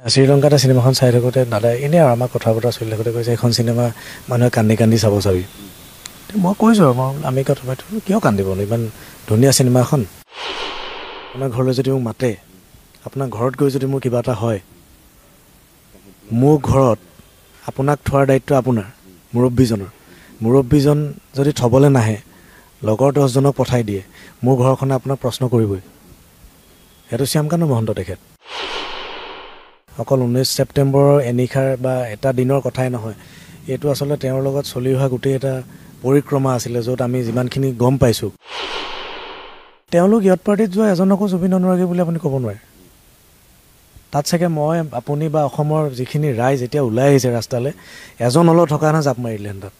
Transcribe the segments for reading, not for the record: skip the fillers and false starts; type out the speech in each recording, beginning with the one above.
শ্ৰীলংকাতে চিনেমাখন চাই থাকোঁতে দাদাই এনেই আৰু আমাৰ কথা বতৰা চলি থাকোঁতে কৈছে, এইখন চিনেমা মানুহে কান্দি কান্দি চাব চাবি। মই কৈছোঁ আৰু মই আমি কথা পাতোঁ, কিয় কান্দিব, ইমান ধুনীয়া চিনেমা এখন। আপোনাৰ ঘৰলৈ যদি মোক মাতে, আপোনাৰ ঘৰত গৈ যদি মোৰ কিবা এটা হয়, মোৰ ঘৰত আপোনাক থোৱাৰ দায়িত্ব আপোনাৰ মুৰব্বীজনৰ। মুৰব্বীজন যদি থ'বলৈ নাহে, লগৰ 10জনক পঠাই দিয়ে, মোৰ ঘৰখনে আপোনাক প্ৰশ্ন কৰিবই। সেইটো শ্যামকানু মহন্ত তেখেত। অকল 19 ছেপ্টেম্বৰৰ এনিশাৰ বা এটা দিনৰ কথাই নহয়, এইটো আচলতে তেওঁৰ লগত চলি অহা গোটেই এটা পৰিক্ৰমা আছিলে, য'ত আমি যিমানখিনি গম পাইছোঁ। তেওঁলোক য়ট পাৰ্টিত যোৱা এজনকো জুবিন অনুৰাগী বুলি আপুনি ক'ব নোৱাৰে। তাত চাগে মই, আপুনি বা অসমৰ যিখিনি ৰাইজ এতিয়া ওলাই আহিছে ৰাস্তালৈ, এজন হ'লেও থকা নহয় জাপ মাৰিলেহেঁতেন। তাত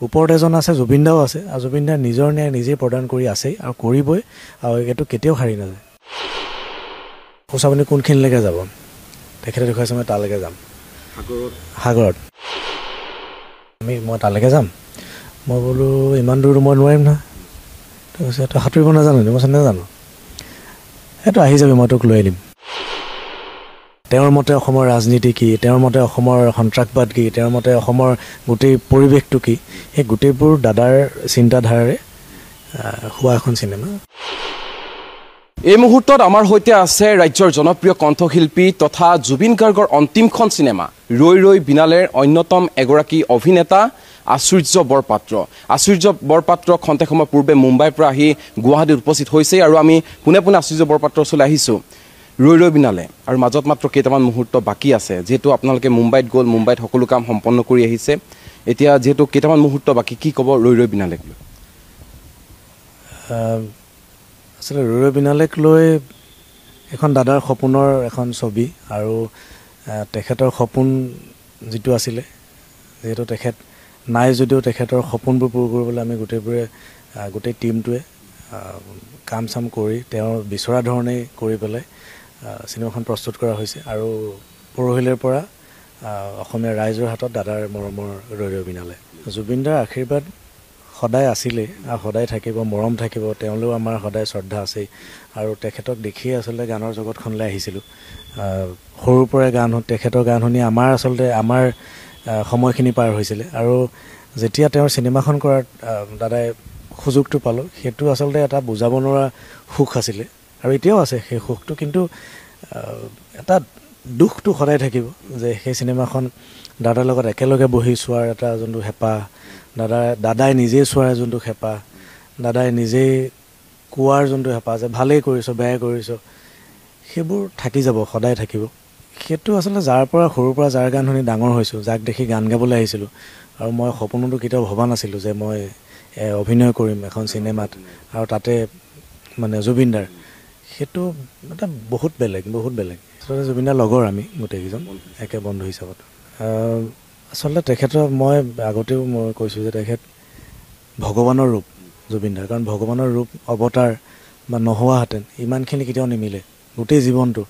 ওপৰত এজন আছে, জুবিন দাও আছে, আৰু জুবিন দাই নিজৰ ন্যায় নিজেই প্ৰদান কৰি আছেই আৰু কৰিবই, আৰু এইটো কেতিয়াও সাৰি নাযায়। কৈছোঁ আপুনি কোনখিনিলৈকে যাব? তেখেতে দেখুৱাইছে মই তালৈকে যাম, সাগৰত। মই তালৈকে যাম। মই বোলো ইমান দূৰ মই নোৱাৰিম নহয়। কৈছে তই সাঁতুৰিব নাজানো? মই কৈছোঁ নাজানো। সেইটো আহি যাবি, মই তোক লৈ আনিম। তেওঁৰ মতে অসমৰ ৰাজনীতি কি, তেওঁৰ মতে অসমৰ সন্ত্ৰাসবাদ কি, তেওঁৰ মতে অসমৰ গোটেই পৰিৱেশটো কি, সেই গোটেইবোৰ দাদাৰ চিন্তাধাৰাৰে হোৱা এখন চিনেমা। এই মুহূৰ্তত আমাৰ সৈতে আছে ৰাজ্যৰ জনপ্ৰিয় কণ্ঠশিল্পী তথা জুবিন গাৰ্গৰ অন্তিমখন চিনেমা ৰৈ ৰৈ বিনালেৰ অন্যতম এগৰাকী অভিনেতা আচুৰ্য বৰপাত্ৰ। আচুৰ্য বৰপাত্ৰ খন্তেক সময় পূৰ্বে মুম্বাইৰ পৰা আহি গুৱাহাটীত উপস্থিত হৈছে আৰু আমি পোনে পোনে আচুৰ্য বৰপাত্ৰৰ ওচৰলৈ আহিছোঁ। ৰৈ ৰৈ বিনালে আৰু মাজত মাত্ৰ কেইটামান মুহূৰ্ত বাকী আছে, যিহেতু আপোনালোকে মুম্বাইত গ'ল, মুম্বাইত সকলো কাম সম্পন্ন কৰি আহিছে, এতিয়া যিহেতু কেইটামান মুহূৰ্ত বাকী, কি ক'ব ৰৈ ৰৈ বিনালেক লৈ? আচলতে ৰৈ ৰৈ বিনালেক লৈ এখন দাদাৰ সপোনৰ এখন ছবি, আৰু তেখেতৰ সপোন যিটো আছিলে, যিহেতু তেখেত নাই যদিও তেখেতৰ সপোনবোৰ পূৰ কৰিবলৈ আমি গোটেইবোৰে, গোটেই টীমটোৱে কাম চাম কৰি তেওঁৰ বিচৰা ধৰণেই কৰি পেলাই চিনেমাখন প্ৰস্তুত কৰা হৈছে। আৰু পৰহিলেৰ পৰা অসমীয়া ৰাইজৰ হাতত দাদাৰ মৰমৰ ৰৈ ৰৈ বিনালে। জুবিন দাৰ আশীৰ্বাদ সদায় আছিলেই আৰু সদায় থাকিব, মৰম থাকিব, তেওঁলৈও আমাৰ সদায় শ্ৰদ্ধা আছেই। আৰু তেখেতক দেখিয়ে আচলতে গানৰ জগতখনলৈ আহিছিলোঁ। সৰুৰ পৰাই গান, তেখেতৰ গান শুনি আমাৰ আচলতে আমাৰ সময়খিনি পাৰ হৈছিলে। আৰু যেতিয়া তেওঁৰ চিনেমাখন কৰাত দাদাই সুযোগটো পালোঁ, সেইটো আচলতে এটা বুজাব নোৱাৰা সুখ আছিলে, আৰু এতিয়াও আছে সেই সুখটো। কিন্তু এটা দুখটো সদায় থাকিব যে সেই চিনেমাখন দাদাৰ লগত একেলগে বহি চোৱাৰ এটা যোনটো হেঁপাহ, দাদাই নিজেই চোৱাৰ যোনটো হেঁপাহ, দাদাই নিজেই কোৱাৰ যোনটো হেঁপাহ যে ভালেই কৰিছ, বেয়াই কৰিছ, সেইবোৰ থাকি যাব, সদায় থাকিব। সেইটো আচলতে যাৰ পৰা সৰুৰ পৰা যাৰ গান শুনি ডাঙৰ হৈছোঁ, যাক দেখি গান গাবলৈ আহিছিলোঁ, আৰু মই সপোনতো কেতিয়াও ভবা নাছিলোঁ যে মই অভিনয় কৰিম এখন চিনেমাত, আৰু তাতে মানে জুবিনদাৰ, সেইটো এটা বহুত বেলেগ, বহুত বেলেগ। আচলতে জুবিনদাৰ লগৰ আমি গোটেইকেইজন একে বন্ধু হিচাপত। আচলতে তেখেতৰ মই আগতেও মই কৈছোঁ যে তেখেত ভগৱানৰ ৰূপ জুবিনদাৰ, কাৰণ ভগৱানৰ ৰূপ অৱতাৰ বা নোহোৱাহেঁতেন ইমানখিনি কেতিয়াও নিমিলে। গোটেই জীৱনটো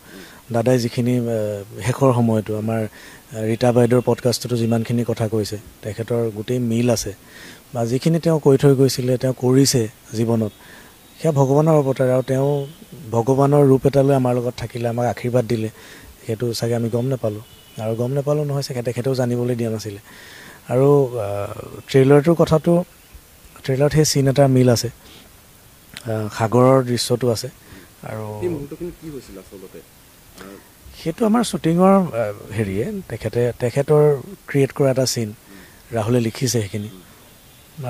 দাদাই যিখিনি শেষৰ সময়তো আমাৰ ৰীতা বাইদেউৰ পডকাষ্টতো যিমানখিনি কথা কৈছে, তেখেতৰ গোটেই মিল আছে, বা যিখিনি তেওঁ কৈ থৈ গৈছিলে, তেওঁ কৰিছে জীৱনত, সেয়া ভগৱানৰ অৱতাৰ। আৰু তেওঁ ভগৱানৰ ৰূপ এটালৈ আমাৰ লগত থাকিলে, আমাক আশীৰ্বাদ দিলে, সেইটো চাগে আমি গম নাপালোঁ, আৰু গম নাপালোঁ নহয় চাগে তেখেতেও জানিবলৈ দিয়া নাছিলে। আৰু ট্ৰেইলাৰটোৰ কথাটো, ট্ৰেইলাৰত সেই চিন এটাৰ মিল আছে, সাগৰৰ দৃশ্যটো আছে। আৰু সেইটো আমাৰ শ্বুটিঙৰ হেৰিয়ে তেখেতৰ ক্ৰিয়েট কৰা এটা চিন, ৰাহুলে লিখিছে সেইখিনি।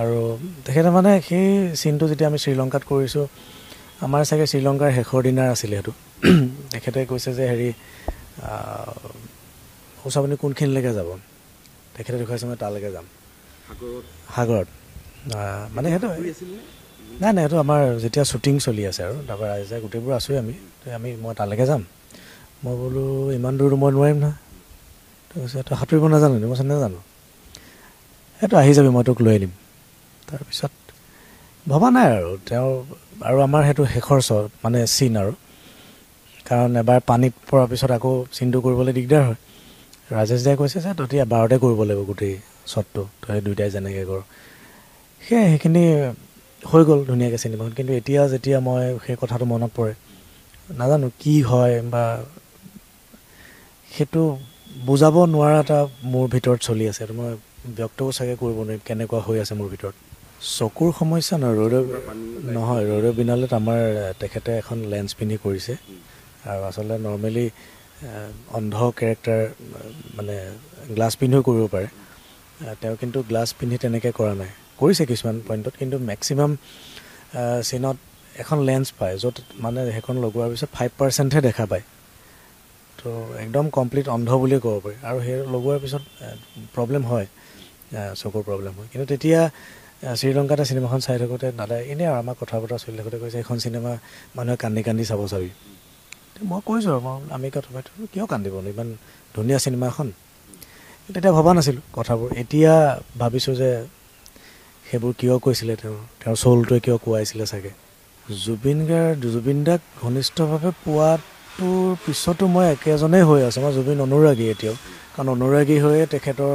আৰু তেখেতে মানে সেই চিনটো যেতিয়া আমি শ্ৰীলংকাত কৰিছোঁ, আমাৰ চাগে শ্ৰীলংকাৰ শেষৰ দিনাৰ আছিলে সেইটো। তেখেতে কৈছে যে হেৰি কৈছোঁ আপুনি কোনখিনিলৈকে যাব? তেখেতে দেখুৱাইছে মই তালৈকে যাম, সাগৰত। মানে সেইটো নাই নাই, সেইটো আমাৰ যেতিয়া শ্বুটিং চলি আছে আৰু তাৰপৰা ৰাইজে গোটেইবোৰ আছোঁৱেই আমি, মই তালৈকে যাম। মই বোলো ইমান দূৰ মই নোৱাৰিম নহয়। কৈছে তই সাঁতুৰিব নাজানো? মই কৈছোঁ নাজানো। সেইটো আহি যাবি, মই তোক লৈ আনিম। তাৰপিছত ভবা নাই আৰু তেওঁ, আৰু আমাৰ সেইটো শেষৰ মানে চিন আৰু, কাৰণ এবাৰ পানীত পৰাৰ পিছত আকৌ চিনটো কৰিবলৈ দিগদাৰ হয়। ৰাজেশ দাই কৈছে যে তহঁতি এবাৰতে কৰিব লাগিব গোটেই শ্বটটো, তই দুয়োটাই যেনেকৈ কৰ। সেয়াই সেইখিনি হৈ গ'ল ধুনীয়াকৈ চিনেমাখন। কিন্তু এতিয়া যেতিয়া মই সেই কথাটো মনত পৰে, নাজানো কি হয়, বা সেইটো বুজাব নোৱাৰা এটা মোৰ ভিতৰত চলি আছে। এইটো মই ব্যক্তও চাগে কৰিব নোৱাৰিম কেনেকুৱা হৈ আছে মোৰ ভিতৰত। চকুৰ সমস্যা নহয়, নহয়, ৰৈ ৰৈ বিনালেত আমাৰ তেখেতে এখন লেন্স পিন্ধি কৰিছে আৰু আচলতে নৰ্মেলি অন্ধ কেৰেক্টাৰ মানে গ্লাছ পিন্ধিও কৰিব পাৰে, তেওঁ কিন্তু গ্লাছ পিন্ধি তেনেকৈ কৰা নাই, কৰিছে কিছুমান পইণ্টত, কিন্তু মেক্সিমাম চিনত এখন লেন্স পায় য'ত মানে সেইখন লগোৱাৰ পিছত 5%হে দেখা পায়, তো একদম কমপ্লিট অন্ধ বুলিয়ে ক'ব পাৰি। আৰু সেই লগোৱাৰ পিছত প্ৰব্লেম হয়, চকুৰ প্ৰব্লেম হয়। কিন্তু তেতিয়া শ্ৰীলংকাতে চিনেমাখন চাই থাকোঁতে দাদাই এনেই আৰু আমাৰ কথা বতৰা চলি থাকোঁতে কৈছে এইখন চিনেমা মানুহে কান্দি কান্দি চাব চাবি। মই কৈছোঁ আৰু আমি কথা পাতোঁ কিয় কান্দিব, ইমান ধুনীয়া চিনেমা এখন। তেতিয়া ভবা নাছিলোঁ কথাবোৰ, এতিয়া ভাবিছোঁ যে সেইবোৰ কিয় কৈছিলে, তেওঁৰ চ'লটোৱে কিয় কোৱাইছিলে চাগে। জুবিন গাৰ্গ, জুবিন দাক ঘনিষ্ঠভাৱে পোৱাটোৰ পিছতো মই একেজনেই হৈ আছোঁ, মই জুবিন অনুৰাগী এতিয়াও, কাৰণ অনুৰাগী হৈয়ে তেখেতৰ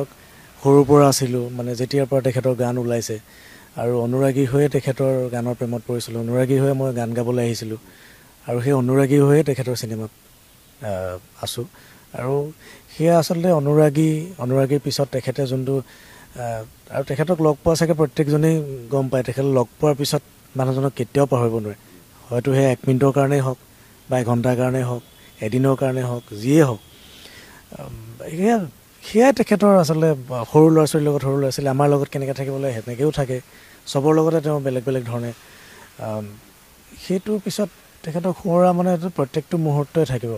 সৰুৰ পৰা আছিলোঁ, মানে যেতিয়াৰ পৰা তেখেতৰ গান ওলাইছে, আৰু অনুৰাগী হৈয়ে তেখেতৰ গানৰ প্ৰেমত পৰিছিলোঁ, অনুৰাগী হৈয়ে মই গান গাবলৈ আহিছিলোঁ, আৰু সেই অনুৰাগী হৈয়ে তেখেতৰ চিনেমাত আছোঁ। আৰু সেয়া আচলতে অনুৰাগীৰ পিছত তেখেতে যোনটো আৰু তেখেতক লগ পোৱা চাগে প্ৰত্যেকজনেই গম পায়, তেখেতক লগ পোৱাৰ পিছত মানুহজনক কেতিয়াও পাহৰিব নোৱাৰে, হয়তো সেই 1 মিনিটৰ কাৰণেই হওক বা 1 ঘণ্টাৰ কাৰণেই হওক, এদিনৰ কাৰণেই হওক, যিয়ে হওক, সেয়াই তেখেতৰ আচলতে সৰু ল'ৰা ছোৱালীৰ লগত, সৰু ল'ৰা ছোৱালী আমাৰ লগত কেনেকৈ থাকিব লাগে সেনেকৈও থাকে, চবৰ লগতে তেওঁ বেলেগ বেলেগ ধৰণে। সেইটোৰ পিছত তেখেতক সোঁৱৰা মানে এইটো প্ৰত্যেকটো মুহূৰ্তই থাকিব।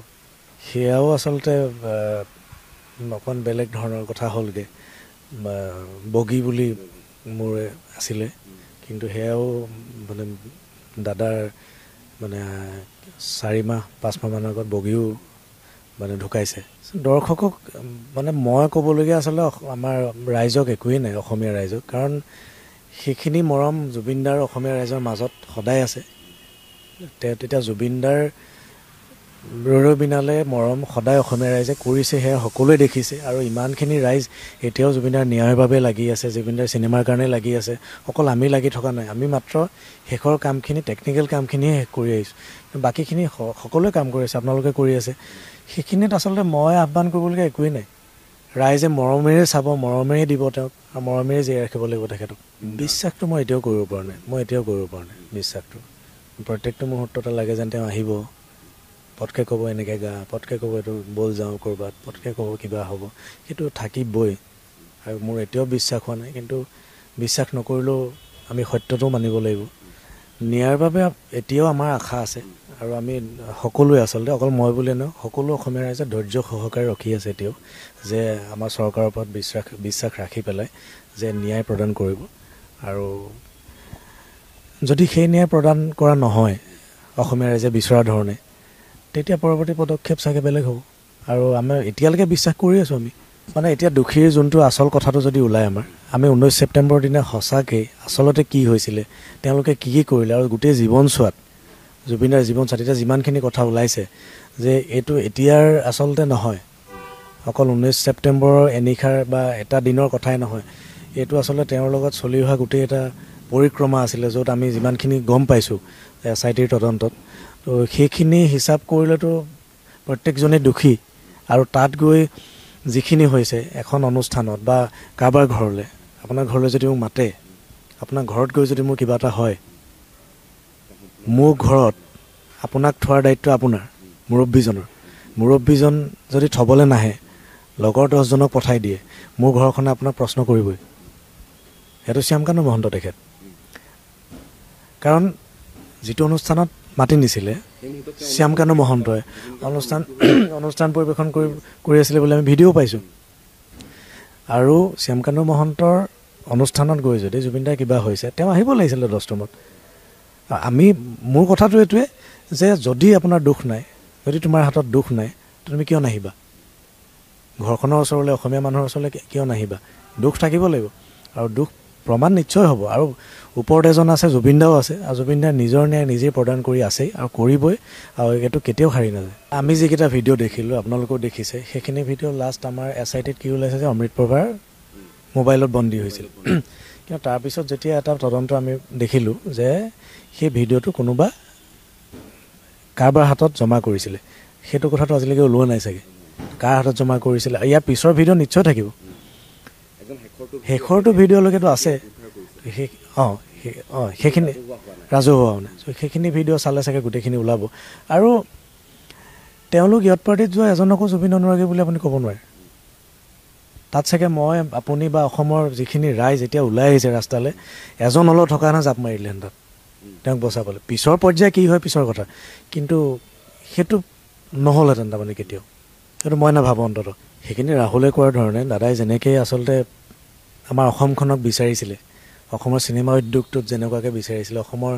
সেয়াও আচলতে অকণমান বেলেগ ধৰণৰ কথা হ'লগৈ। বগী বুলি মোৰ আছিলে, কিন্তু সেয়াও মানে দাদাৰ মানে 4 মাহ 5 মাহমানৰ আগত বগীও মানে ঢুকাইছে। দৰ্শকক মানে মই ক'বলগীয়া আচলতে আমাৰ ৰাইজক একোৱেই নাই, অসমীয়া ৰাইজক, কাৰণ সেইখিনি মৰম জুবিনদাৰ অসমীয়া ৰাইজৰ মাজত সদায় আছে। তেতিয়া জুবিনদাৰ ৰৈ ৰৈ বিনালে মৰম সদায় অসমীয়া ৰাইজে কৰিছে, সেয়া সকলোৱে দেখিছে। আৰু ইমানখিনি ৰাইজ এতিয়াও জুবিনদাৰ ন্যায়ৰ বাবে লাগি আছে, জুবিনদাৰ চিনেমাৰ কাৰণে লাগি আছে, অকল আমি লাগি থকা নাই, আমি মাত্ৰ শেষৰ কামখিনি, টেকনিকেল কামখিনিহে শেষ কৰি আহিছোঁ, বাকীখিনি সকলোৱে কাম কৰি আছে, আপোনালোকে কৰি আছে। সেইখিনিত আচলতে মই আহ্বান কৰিবলগীয়া একোৱেই নাই, ৰাইজে মৰমেৰে চাব, মৰমেৰে দিব তেওঁক, আৰু মৰমেৰে জীয়াই ৰাখিব লাগিব তেখেতক। বিশ্বাসটো মই এতিয়াও কৰিব পৰা নাই, মই এতিয়াও কৰিব পৰা নাই বিশ্বাসটো। প্ৰত্যেকটো মুহূৰ্ততে লাগে যেন তেওঁ আহিব, পটকৈ ক'ব এনেকৈ গা, পটকৈ ক'ব এইটো ব'ল যাওঁ ক'ৰবাত, পটকৈ ক'ব কিবা হ'ব, সেইটো থাকিবই। আৰু মোৰ এতিয়াও বিশ্বাস হোৱা নাই, কিন্তু বিশ্বাস নকৰিলেও আমি সত্যটোও মানিব লাগিব। ন্যায়ৰ বাবে এতিয়াও আমাৰ আশা আছে, আৰু আমি সকলোৱে আচলতে অকল মই বুলিয়ে নহয়, সকলো অসমীয়া ৰাইজে ধৈৰ্য সহকাৰে ৰখি আছে এতিয়াও যে আমাৰ চৰকাৰৰ ওপৰত বিশ্বাস ৰাখি পেলাই যে ন্যায় প্ৰদান কৰিব। আৰু যদি সেই ন্যায় প্ৰদান কৰা নহয় অসমীয়া ৰাইজে বিচৰা ধৰণে, তেতিয়া পৰৱৰ্তী পদক্ষেপ চাগে বেলেগ হ'ব। আৰু আমাৰ এতিয়ালৈকে বিশ্বাস কৰি আছোঁ আমি, মানে এতিয়া দোষীৰ যোনটো আচল কথাটো যদি ওলায় আমাৰ, আমি 19 ছেপ্টেম্বৰৰ দিনা সঁচাকৈ আচলতে কি হৈছিলে, তেওঁলোকে কি কি কৰিলে, আৰু গোটেই জীৱনচোৱাত জুবিনদাৰ জীৱনচোৱাত এতিয়া যিমানখিনি কথা ওলাইছে যে এইটো এতিয়াৰ আচলতে নহয়, অকল 19 ছেপ্টেম্বৰৰ এনিশাৰ বা এটা দিনৰ কথাই নহয়, এইটো আচলতে তেওঁৰ লগত চলি অহা গোটেই এটা পৰিক্ৰমা আছিলে, য'ত আমি যিমানখিনি গম পাইছোঁ SITৰ তদন্তত, তো সেইখিনি হিচাপ কৰিলেতো প্ৰত্যেকজনেই দোষী। আৰু তাত গৈ যিখিনি হৈছে এখন অনুষ্ঠানত বা কাৰোবাৰ ঘৰলৈ, আপোনাৰ ঘৰলৈ যদি মোক মাতে, আপোনাৰ ঘৰত গৈ যদি মোৰ কিবা এটা হয়, মোৰ ঘৰত আপোনাক থোৱাৰ দায়িত্ব আপোনাৰ মুৰব্বীজনৰ, মুৰব্বীজন যদি থ'বলৈ নাহে, লগৰ 10জনক পঠাই দিয়ে, মোৰ ঘৰখনে আপোনাক প্ৰশ্ন কৰিবই। সেইটো শ্যামকানু মহন্ত তেখেত, কাৰণ যিটো অনুষ্ঠানত মাতি নিছিলে শ্যামকানু মহন্তই অনুষ্ঠান পৰিৱেশন কৰি আছিলে বুলি আমি ভিডিঅ' পাইছোঁ। আৰু শ্যামকানু মহন্তৰ অনুষ্ঠানত গৈ যদি জুবিনদাৰ কিবা হৈছে, তেওঁ আহিব লাগিছিলে দস্তমত। আমি মোৰ কথাটো এইটোৱে যে যদি আপোনাৰ দোষ নাই, যদি তোমাৰ হাতত দোষ নাই, তুমি কিয় নাহিবা ঘৰখনৰ ওচৰলৈ, অসমীয়া মানুহৰ ওচৰলৈ কিয় নাহিবা? দোষ থাকিব লাগিব, আৰু দোষ প্ৰমাণ নিশ্চয় হ'ব। আৰু ওপৰত এজন আছে, জুবিনদাও আছে, আৰু জুবিনদাৰ নিজৰ ন্যায় নিজেই প্ৰদান কৰি আছেই আৰু কৰিবই, আৰু এইটো কেতিয়াও সাৰি নাযায়। আমি যিকেইটা ভিডিঅ' দেখিলোঁ, আপোনালোকেও দেখিছে, সেইখিনি ভিডিঅ' লাষ্ট আমাৰ SITত কি ওলাইছে যে অমৃত প্ৰভাৰ মোবাইলত বন্দী হৈছিল। কিন্তু তাৰপিছত যেতিয়া এটা তদন্ত আমি দেখিলোঁ যে সেই ভিডিঅ'টো কোনোবা কাৰোবাৰ হাতত জমা কৰিছিলে, সেইটো কথাটো আজিলৈকে ওলোৱা নাই চাগে। কাৰ হাতত জমা কৰিছিলে, ইয়াৰ পিছৰ ভিডিঅ' নিশ্চয় থাকিব। শেষৰটো ভিডিঅ'লৈকেতো আছে, অঁ অঁ সেইখিনি ৰাজহুৱা মানে, চ' সেইখিনি ভিডিঅ' চালে চাগে গোটেইখিনি ওলাব। আৰু তেওঁলোক য়ট পাৰ্টিত যোৱা এজনকো জুবিন অনুৰাগী বুলি আপুনি ক'ব নোৱাৰে। তাত চাগে মই, আপুনি বা অসমৰ যিখিনি ৰাইজ এতিয়া ওলাই আহিছে ৰাস্তালৈ, এজন হ'লেও থকা না জাপ মাৰিলেহেঁতেন তাত তেওঁক বচাবলৈ। পিছৰ পৰ্যায় কি হয় পিছৰ কথা, কিন্তু সেইটো নহ'লহেঁতেন তাৰমানে কেতিয়াও, সেইটো মই নাভাবোঁ অন্ততঃ। সেইখিনি ৰাহুলে কোৱাৰ ধৰণে দাদাই যেনেকৈ আচলতে আমাৰ অসমখনক বিচাৰিছিলে, অসমৰ চিনেমা উদ্যোগটোত যেনেকুৱাকৈ বিচাৰিছিলে, অসমৰ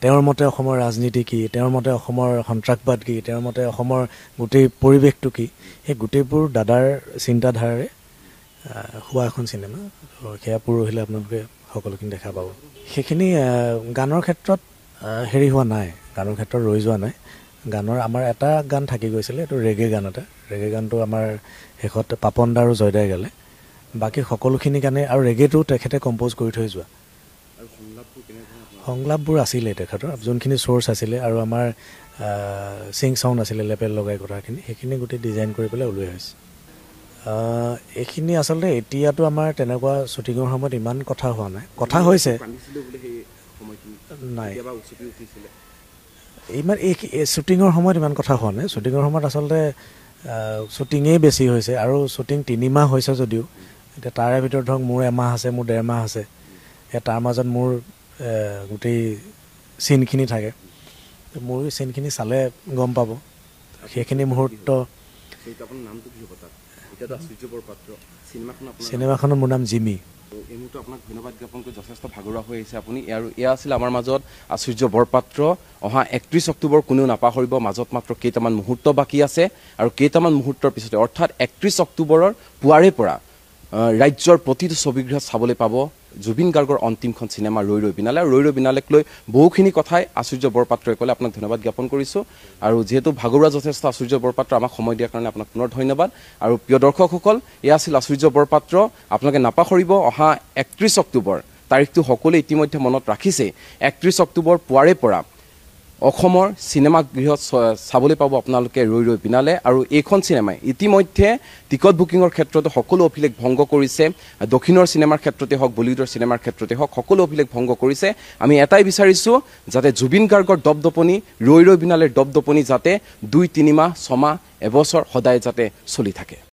তেওঁৰ মতে অসমৰ ৰাজনীতি কি, তেওঁৰ মতে অসমৰ সন্ত্ৰাসবাদ কি, তেওঁৰ মতে অসমৰ গোটেই পৰিৱেশটো কি, সেই গোটেইবোৰ দাদাৰ চিন্তাধাৰাৰে হোৱা এখন চিনেমা। সেয়া পৰহিলে আপোনালোকে সকলোখিনি দেখা পাব। সেইখিনি গানৰ ক্ষেত্ৰত হেৰি হোৱা নাই, গানৰ ক্ষেত্ৰত ৰৈ যোৱা নাই। গানৰ আমাৰ এটা গান থাকি গৈছিলে, এইটো ৰেগে গান এটা। ৰেগে গানটো আমাৰ শেষত পাপন দা আৰু জয়দাই গালে, বাকী সকলোখিনি গানে আৰু ৰেগেটো তেখেতে কম্প'জ কৰি থৈ যোৱা। সংলাপবোৰ আছিলে তেখেতৰ, যোনখিনি চ'ৰ্চ আছিলে আৰু আমাৰ চিং চাউণ্ড আছিলে, লেপেল লগাই কথাখিনি, সেইখিনি গোটেই ডিজাইন কৰি পেলাই উলিওৱা হৈছে। এইখিনি আচলতে এতিয়াতো আমাৰ তেনেকুৱা শ্বুটিঙৰ সময়ত ইমান কথা হোৱা নাই, কথা হৈছে নাই ইমান, এই শ্বুটিঙৰ সময়ত ইমান কথা হোৱা নাই। শ্বুটিঙৰ সময়ত আচলতে শ্বুটিঙেই বেছি হৈছে, আৰু শ্বুটিং 3 মাহ হৈছে যদিও এতিয়া তাৰে ভিতৰত ধৰক মোৰ এমাহ আছে, মোৰ 1.5 মাহ আছে, তাৰ মাজত মোৰ গোটেই চিনখিনি থাকে, মোৰ চিনখিনি চালে গম পাব সেইখিনি মুহূৰ্ত। চিনেমাখনত মোৰ নাম জিমি। এই মুহূৰ্তত আপোনাক ধন্যবাদ জ্ঞাপন কৰি যথেষ্ট ভাগৰুৱা হৈ আহিছে আপুনি। আৰু এয়া আছিল আমাৰ মাজত আচুৰ্য বৰপাত্ৰ। অহা 31 অক্টোবৰ কোনেও নাপাহৰিব, মাজত মাত্ৰ কেইটামান মুহূৰ্ত বাকী আছে আৰু কেইটামান মুহূৰ্তৰ পিছতে অৰ্থাৎ 31 অক্টোবৰৰ পুৱাৰে পৰা ৰাজ্যৰ প্ৰতিটো ছবিগৃহত চাবলৈ পাব জুবিন গাৰ্গৰ অন্তিমখন চিনেমা ৰৈ ৰৈ বিনালে। আৰু ৰৈ ৰৈ বিনালেক লৈ বহুখিনি কথাই আচুৰ্য বৰপাত্ৰই ক'লে, আপোনাক ধন্যবাদ জ্ঞাপন কৰিছোঁ। আৰু যিহেতু ভাগৰুৱা যথেষ্ট আচুৰ্য বৰপাত্ৰ, আমাক সময় দিয়াৰ কাৰণে আপোনাক পুনৰ ধন্যবাদ। আৰু প্ৰিয় দৰ্শকসকল, এয়া আছিল আচুৰ্য বৰপাত্ৰ। আপোনালোকে নাপাহৰিব, অহা 31 অক্টোবৰ তাৰিখটো সকলোৱে ইতিমধ্যে মনত ৰাখিছে। 31 অক্টোবৰ পুৱাৰে পৰা অসমৰ চিনেমাগৃহত চাবলৈ পাব আপোনালোকে ৰৈ ৰৈ বিনালে। আৰু এইখন চিনেমাই ইতিমধ্যে টিকট বুকিঙৰ ক্ষেত্ৰতো সকলো অভিলেখ ভংগ কৰিছে। দক্ষিণৰ চিনেমাৰ ক্ষেত্ৰতে হওক, বলিউডৰ চিনেমাৰ ক্ষেত্ৰতে হওক, সকলো অভিলেখ ভংগ কৰিছে। আমি এটাই বিচাৰিছোঁ যাতে জুবিন গাৰ্গৰ দপদপনি, ৰৈ ৰৈ বিনালেৰ দপদপনি যাতে 2-3 মাহ, 6 মাহ, এবছৰ সদায় যাতে চলি থাকে।